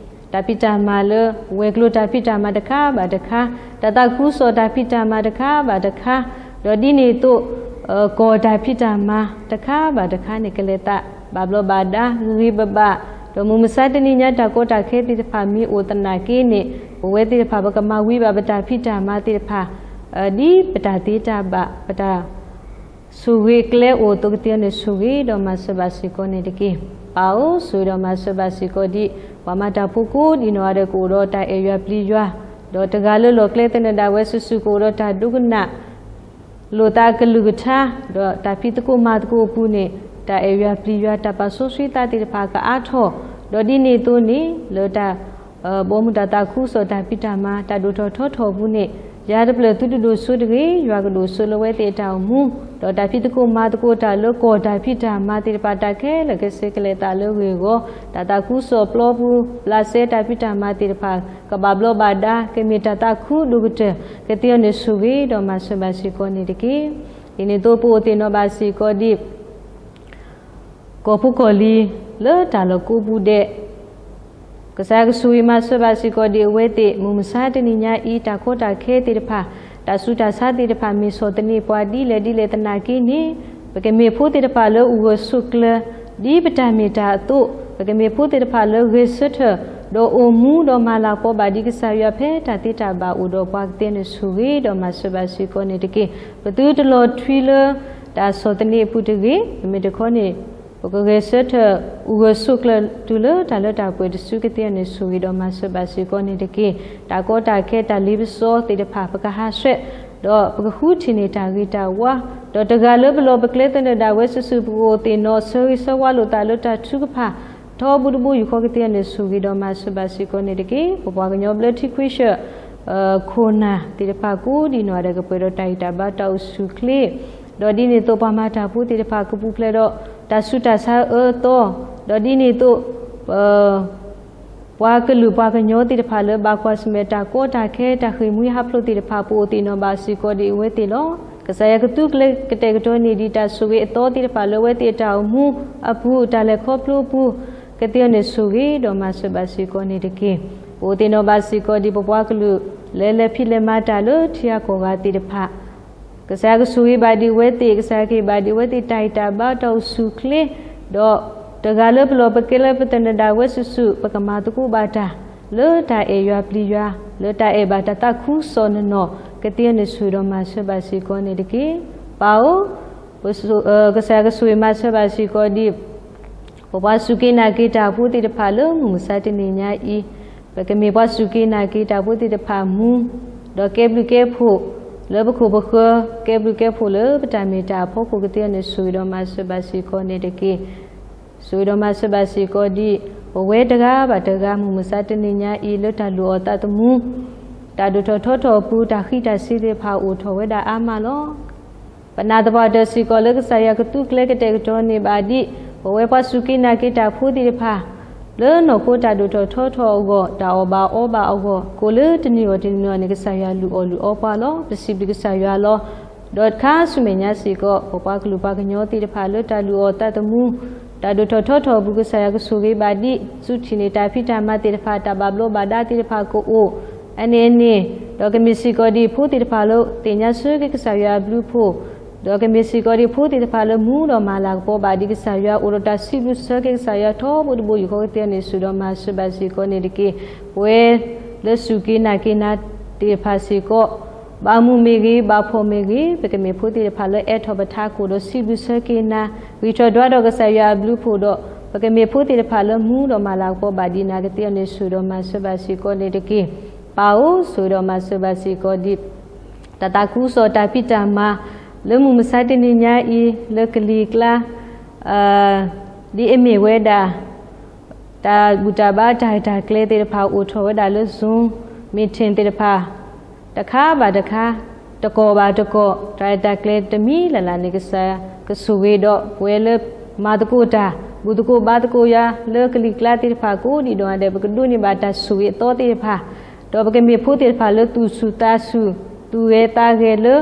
တၢ်ဖံးတၢ်မၤလၢ ဝဲၤကျိၤတၢ်ဖံးတၢ်မၤတခါဘၣ်တခါ, တၢ်သးခုကစီၣ်တၢ်ဖံးတၢ်မၤတခါဘၣ်တခါ, ဒီးဒ်န့ၣ်အသိး ကီၢ်တၢ်ဖံးတၢ်မၤတခါဘၣ်တခါန့ၣ် ကလဲၤသးဘၣ်ဘျီးဘၣ်ဒါ ဂ့ၤဂ့ၤဘၣ်ဘၣ်, ဒီးမုၢ်မဆါတနံၤညါတၢ်ကီတၢ်ခဲသ့ၣ်တဖၣ်မ့ၢ်အိၣ်သနာ်က့န့ၣ် ပဝဲသ့ၣ်တဖၣ်ပကမၤဝံၤဘၣ်ပတၢ်ဖံးတၢ်မၤသ့ၣ်တဖၣ် ဒ်ပတၢ်သ့တၢ်ဘၣ် ပတၢ် ဆိၣ်ဂ့ၤကျဲအိၣ်အသိး ကသ့အီၤန့ၣ်ဆိၣ်ဂ့ၤဒီးမၤစၢၤဘၣ်စ့ၢ်ကီးန့ၣ်တက့ၢ်. ပၢ်ဧၢ, ဆိၣ်ဂ့ၤဒီးမၤစၢၤဘၣ်စ့ၢ်ကီးဒ် ပှၤမၤတၢ်ဖိကိးဒံးနီၢ်ဂၤဒဲး ကအိၣ်ဒီးတၢ်အဲၣ်ယွၤပျံၤယွၤ, ဒီးတဂၤလၢလီၢ်ကျဲသနၢၣ်ဒၣ်ဝဲစုာ်စုာ် ကအိၣ်ဒီးတၢ်ဒိကနၣ် လိာ်သးအကလုၢ်ကထါ, ဒီးတၢ်ဖံးသကိးမၤသကိးအပူၤန့ၣ် တၢ်အဲၣ်ယွၤပျံၤယွၤ တၢ်ပာ်စီဆှံသးသ့ၣ်တဖၣ်ကအါထီၣ်, ဒီးဒ်န့ၣ်အသိးန့ၣ် လၢတၢ် ဘီမုၢ်တၢ်သးခုကစီၣ်တၢ်ဖံးတၢ်မၤ တၢ်ဒိၣ်ထီၣ်ထီထီၣ်အပူၤန့ၣ် ယၤတဖျၢၣ်သုတဒိၣ်စိတဂ့ၤ, ယွၤကဒိၣ်စိလၢဝဲသ့ၣ်အတၢ်အိၣ်မူ, ဒီးတၢ်ဖံးသကိးမၤသကိးတၢ်လၢကီၢ်တၢ်ဖံးတၢ်မၤသ့ၣ်တဖၣ် တၢ်ခဲလၢာ်ခဲဆ့ကလဲၤသးလၢဂ့ၢ်ဂီၤ, တၢ်သးခုကစီၣ်ပျီပူၤ ဘျးစဲတၢ်ဖံးတၢ်မၤသ့ၣ်တဖၣ် ကဘၣ်ဘျီးဘၣ်ဒါ ကမ့ၢ်တၢ်သးခုဒိၣ်ကတၢၢ် ကသ့အီၤန့ၣ်ဆိၣ်ဂ့ၤဒီးမၤစၢၤဘၣ်စ့ၢ်ကီးန့ၣ်တက့ၢ်. ဒ်န့ၣ်အသိးပအိၣ်သ့ၣ်နီၣ်ဘၣ်စ့ၢ်ကီးဒ် ကီၢ်ဖိကီၢ်လံၤလၢတၢ်လီၢ်ကိးပူၤဒဲး, ကစၢ်ယွၤကဆိၣ်ဂ့ၤမၤစၢၤဘၣ်စ့ၢ်ကီးဒ်အဝဲသ့ၣ်မုၢ်မဆါတနံၤညါအံၤ တၢ်ကီတၢ်ခဲသ့ၣ်တဖၣ် တၢ်ဆူးတၢ်ဆါသ့ၣ်တဖၣ် မ့ၢ်ဆီၣ်သနံးပှၤဒ်လဲၣ်ဒ်လဲၣ်သနာ်က့န့ၣ် ပကမ့ၢ်ဖိသ့ၣ်တဖၣ်လၢအိၣ်ဂၢၢ်ဆိးကျၢၤ ဒ်ပတၢ်မ့ၢ်တၢ်အသိး, ပကမ့ၢ်ဖိသ့ၣ်တဖၣ်လၢဂဲၤဆၢထၢၣ် ဒီးအိၣ်မူဒီးမၤလၤကပီၤဘၣ်ဒ်ကစၢ်ယွၤဖဲတၢ်သ့တၢ်ဘၣ်အိၣ်ဒီးပှၤ ကသ့အီၤန့ၣ်ဆိၣ်ဂ့ၤဒီးမၤစၢၤဘၣ်စ့ၢ်ကီးန့ၣ်တက့ၢ်. ပသုတလီၤထွံလၢတၢ်ဆီၣ်သနံးအပူၤတဂ့ၤ, မ့မ့ၢ်တခီန့ၣ် ပကဂဲၤဆၢထၢၣ် အိၣ်ဂၢၢ်ဆိးကျၢၤတုၤလၢတၢ်လၢတၢ်ပှဲၤတစု ကသ့အီၤန့ၣ်ဆိၣ်ဂ့ၤဒီးမၤစၢၤဘၣ်စ့ၢ်ကီးန့ၣ်တက့ၢ်. တၢ်ကီတၢ်ခဲတၢ်လ့ပစီသ့ၣ်တဖၣ် ပကဟးဆှဲး ဒီးပကဃုထံၣ်န့ၢ်တၢ်ဂ့ၤတၢ်ဝါ, ဒီးတဂၤလၢပလီၢ်ပကျဲသနၢၣ်ဒၣ်ဝဲစုာ်စုာ် ပကအိၣ်သ့ၣ်နီၣ်ဆၢဂ့ၤဆၢဝါလိာ်သးလၢတၢ်ထုကဖၣ် ထီဘိတဘိယူၢ်ဃီ ကသ့အီၤန့ၣ်ဆိၣ်ဂ့ၤဒီးမၤစၢၤဘၣ်စ့ၢ်ကီးန့ၣ်တက့ၢ်. ပပှၤကညီဘျၢထံခွံဆၢၣ် ခိၣ်နၢ်သ့ၣ်တဖၣ်ကိးဒံးနီၢ်ဂၤဒဲး ကပှဲၤဒီးတၢ်ဟ့ၣ်တၢ်ဘါတၢ်အိၣ်ဆူၣ်အိၣ်ချ့, ဒီးဒ်န့ၣ်အသိးပှၤမၤတၢ်ဖိသ့ၣ်တဖၣ် ကပူၤဖျဲးဒီးတၢ်ဆူးတၢ်ဆါအၢအသီ, ဒီးဒ်န့ၣ်အသိး ပှၤကလုာ်ပှၤကညီသ့ၣ်တဖၣ်လၢဘၣ်ကွၢ်ဆၢၣ်မဲာ်တၢ်ကီတၢ်ခဲတၢ်ဃ့ၢ်မှံဟးဖျိးသ့ၣ်တဖၣ် ပအိၣ်သ့ၣ်နီၣ်ဘၣ်စ့ၢ်ကီးဒ်အဝဲသ့ၣ်လီၤ. ကစၢ်ယွၤကသူကျဲကတဲာ်ကတီၤန့ၢ်ဒံးတၢ်ဆိၣ်ဂ့ၤအသီသ့ၣ်တဖၣ်လၢအဝဲသ့ၣ်အတၢ်အိၣ်မူအပူၤ တၢ်လဲၤခီဖျိအပူၤ ကသ့အီၤန့ၣ်ဆိၣ်ဂ့ၤဒီးမၤစၢၤဘၣ်စ့ၢ်ကီးန့ၣ်တက့ၢ်. ပအိၣ်သ့ၣ်နီၣ်ဘၣ်စ့ၢ်ကီးဒ်ပပှၤကလုာ်လၢလဲၤဖံးလဲၤမၤတၢ်လၢထံဂၤကီၢ်ဂၤသ့ၣ်တဖၣ် ကစၢ်ယွၤကဆိၣ်ဂ့ၤဘၣ်ဒံးအဝဲသ့ၣ်, ကစၢ်ယွၤကဟ့ၣ်ဘၣ်ဒံးအဝဲသ့ၣ်တၢ်ဟ့ၣ်တၢ်ဘါတၢ်အိၣ်ဆူၣ်အိၣ်ချ့, ဒီးတဂၤလၢပလီၢ်ပကျဲလၢပသနၢၣ်ဒၣ်ဝဲစုာ်စုာ် ပကမၤသကိးဘၣ်တၢ် လၢတၢ်အဲၣ်ယွၤပျံၤယွၤ လၢတၢ်အဲၣ်ဘၣ်တၢ်သးခုကစီၣ်နီၢ်နီၢ် ကသ့အီၤန့ၣ်ဆိၣ်ဂ့ၤဒီးမၤစၢၤဘၣ်စ့ၢ်ကီးန့ၣ်တက့ၢ်. ပၢ်ဧၢ, ကစၢ်ယွၤကဆိၣ်ဂ့ၤမၤစၢၤဘၣ်စ့ၢ်ကီးဒ် ပပှၤစူၢ်က့ၤနာ်က့ၤတၢ်ဖိသ့ၣ်တဖၣ်လၢမုၢ်မဆါတနံၤညါအံၤ, ပကမ့ၢ်ပှၤစူၢ်က့ၤနာ်က့ၤတၢ်ဖိသ့ၣ်တဖၣ်မူ, ဒီးကဲဘျုးကဲဖှိၣ်လၢပခိၣ်ပဃၢၤ, ကဲဘျုးကဲဖှိၣ်လၢပတၢ်မ့ၢ်တၢ်အဖီခိၣ် ကသ့အီၤန့ၣ်ဆိၣ်ဂ့ၤဒီးမၤစၢၤဘၣ်စ့ၢ်ကီးန့ၣ်တက့ၢ်. ဆိၣ်ဂ့ၤဒီးမၤစၢၤဘၣ်စ့ၢ်ကီးဒ် ပဝဲတဂၤဘၣ်တဂၤမုၢ်မဆါတနံၤညါအံၤ လၢတၢ်လုၢ်အီၣ်သးသမူ တၢ်ဒိၣ်ထီၣ်ထီထီၣ်အပူၤ တၢ်ဃံးတၢ်စ့ၤသ့ၣ်တဖၣ်အိၣ်ထီၣ်ဝဲဒၣ်အါမးလီၤ. ပနာ်သပှၢ်တၢၢ်စ့ၢ်ကီးလၢကစၢ်ယွၤကသူကျဲကတဲာ်ကတီၤန့ၢ်ဘၣ်ဒ် ပဝဲပှၤစူၢ်က့ၤနာ်က့ၤတၢ်ဖိသ့ၣ်တဖၣ် လၢနီၢ်ခိတၢ်ဒိၣ်ထီၣ်ထီထီၣ်အဂီၢ် တၢ်အီၣ်ဘၣ်အီဘၣ်အဂီၢ် ကိးလၢတနံၤအီၤတနံၤအီၤန့ၣ် ကစၢ်ယွၤလုၢ်အီၣ်လုၢ်အီပှၤလီၤ. ပစံးဘျုးကစၢ်ယွၤလီၤ. ဒီးခါဆူမဲာ်ညါစ့ၢ်ကီး ပပှၤကလုာ်ပှၤကညီသ့ၣ်တဖၣ်လၢတၢ်လုၢ်အီၣ်သးသမူ တၢ်ဒိၣ်ထီၣ်ထီထီၣ်အပူၤ ကစၢ်ယွၤကဆိၣ်ဂ့ၤဘၣ်ဒ် စူးထံၣ်န့ၢ်တၢ်ဖံးတၢ်မၤသ့ၣ်တဖၣ် တၢ်ဘၣ်ဘျီးဘၣ်ဒါသ့ၣ်တဖၣ်ကအိၣ် အန့ၣ်အန့ၣ်, ဒီးကမ့ၢ်စ့ၢ်ကီးဒ်ဖိသ့ၣ်တဖၣ်လၢသ့ၣ်ညါဆၢက့ၤကစၢ်ယွၤအဘျုးအဖှိၣ်, ဒီးကမ့ၢ်စ့ၢ်ကီးဒ်ဖိသ့ၣ်တဖၣ်လၢမူဒီးမၤလၤကပီၤဘၣ်ဒ်ကစၢ်ယွၤ အိၣ်ဒီးတၢ်စံးဘျုးစၢက့ၤကစၢ်ယွၤထီဘိတဘိယူၢ်ဃီ ကသ့အီၤန့ၣ်ဆိၣ်ဂ့ၤဒီးမၤစၢၤဘၣ်စ့ၢ်ကီးန့ၣ်တက့ၢ်. ပဝဲလၢစူၢ်က့ၤနာ်က့ၤနၤသ့ၣ်တဖၣ်စ့ၢ်ကီး ဘၣ်မူမ့ၢ်ဂ့ၤ ဘၣ်ဖှီၣ်မ့ၢ်ဂ့ၤ ပကမ့ၢ်ဖိသ့ၣ်တဖၣ်လၢအဲၣ်ထီၣ်ပထးခိၣ်ဒီးစံးဘျုးဆၢက့ၤနၤ, ဂံၢ်ထီၣ်ဒွးဒီးကစၢ်ယွၤအဘျုးအဖှိၣ်ဒီး ပကမ့ၢ်ဖိသ့ၣ်တဖၣ်လၢမူဒီးမၤလၤကပီၤဘၣ်ဒ်နၤ ကသ့အီၤန့ၣ်ဆိၣ်ဂ့ၤဒီးမၤစၢၤဘၣ်စ့ၢ်ကီးန့ၣ်တက့ၢ်. ပၢ်ဧၢ, ဆိၣ်ဂ့ၤဒီးမၤစၢၤဘၣ်စ့ၢ်ကီးဒ် တၢ်သးခုကစီၣ်တၢ်ဖံးတၢ်မၤ လၢမုၢ်မဆါတနံၤညါအံၤ လၢကလံၤကျါ ဒ်အမ့ၢ်ဝဲဒၣ် တၢ်ဘူၣ်တၢ်ဘါတၢ်ရဲၣ်တၢ်ကျဲၤသ့ၣ်တဖၣ် အိၣ်ထီၣ်ဝဲဒၣ်လၢ Zoom meeting သ့ၣ်တဖၣ် တခါဘၣ်တခါ တကီၢ်ဘၣ်တကီၢ် တၢ်ရဲၣ်တၢ်ကျဲၤတမံၤလၢ်လၢ်န့ၣ် ကစၢ်ယွၤကဆိၣ်ဂ့ၤဒီး ပဝဲလၢမၤသကိးတၢ် ဘူၣ်သကိးဘါသကိးယွၤလၢကလံၤကျါသ့ၣ်တဖၣ် ကိးဒံးနီၢ်ဂၤဒဲး ပကဒိးန့ၢ်ဘၣ်တၢ်ဆိၣ်ဂ့ၤအသီသ့ၣ်တဖၣ် ဒီးပကမ့ၢ်ဖိသ့ၣ်တဖၣ်လၢသူၣ်ဆူၣ်သးဆူၣ် သူၣ်ဂဲၤသးဂဲၤလၢ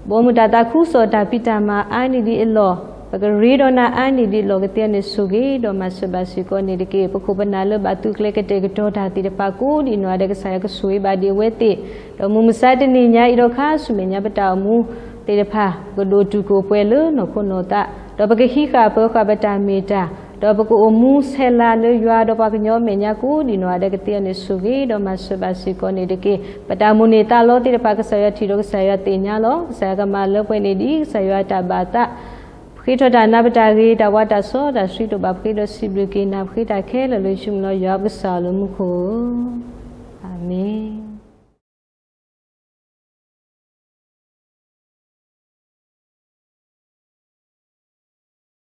ဘီမုၢ်တၢ်သးခုကစီၣ်တၢ်ဖံးတၢ်မၤအါန့ၢ်ဒံးအလီၢ်, ပကရ့ဒီးနၤအါန့ၢ်ဒံးအလီၢ်ကသ့န့ၣ် ဆိၣ်ဂ့ၤဒီးမၤစၢၤဘၣ်စ့ၢ်ကီးန့ၣ်တက့ၢ်. ပခိၣ်ပနၢ်လၢဘၣ်သုးကျဲၤကတဲာ်ကတီၤတၢ်သ့ၣ်တဖၣ် ကိးဒံးနီၢ်ဂၤဒဲး ကစၢ်ယွၤကဆိၣ်ဂ့ၤဘၣ်ဒံးအဝဲသ့ၣ်, ဒီးမုၢ်မဆါတနံၤညါအံၤဒီးခါဆူမဲာ်ညါ ပတၢ်အိၣ်မူသ့ၣ်တဖၣ် ကဒိၣ်တုာ်ခိၣ်ပှဲၤလၢနီၢ်ခိနီၢ်သး, ဒီးပကဟံးဃာ်ပၢဃာ်ပတၢ်မ့ၢ်တၢ်, ဒီးပကအိၣ်မူဆဲးလၤလၢယွၤဒီးပှၤကညီအမဲာ်ညါကိးဒံးနီၢ်ဂၤဒဲးကသ့န့ၣ် ဆိၣ်ဂ့ၤဒီးမၤစၢၤဘၣ်စ့ၢ်ကီးန့ၣ်တက့ၢ်. ပတၢ်အိၣ်မူန့ၣ်သးလီသ့ၣ်တဖၣ် ကစၢ်ယွၤထံၣ်ဒီးကစၢ်ယွၤသ့ၣ်ညါလီၤ. ကစၢ်ယွၤကမၤလၢပှဲၤန့ၣ်ဒ်ကစၢ်ယွၤတၢ်ဘၣ်သး ပဃ့ထီၣ်တၢ်နး ပတၢ်ဂ့ၤ တၢ်ဝါတၢ်စီတၢ်ဆှံ တအိၣ်ဘၣ်ပဃ့ဒီးစံးဘျုးက့ၤနၤ ပဃ့တၢ်ခဲလၢာ်လၢယ့ၣ်ၡူးမံၤလီၤ ယွၤပကစၢ်လၢမူခိၣ်ဧၢ.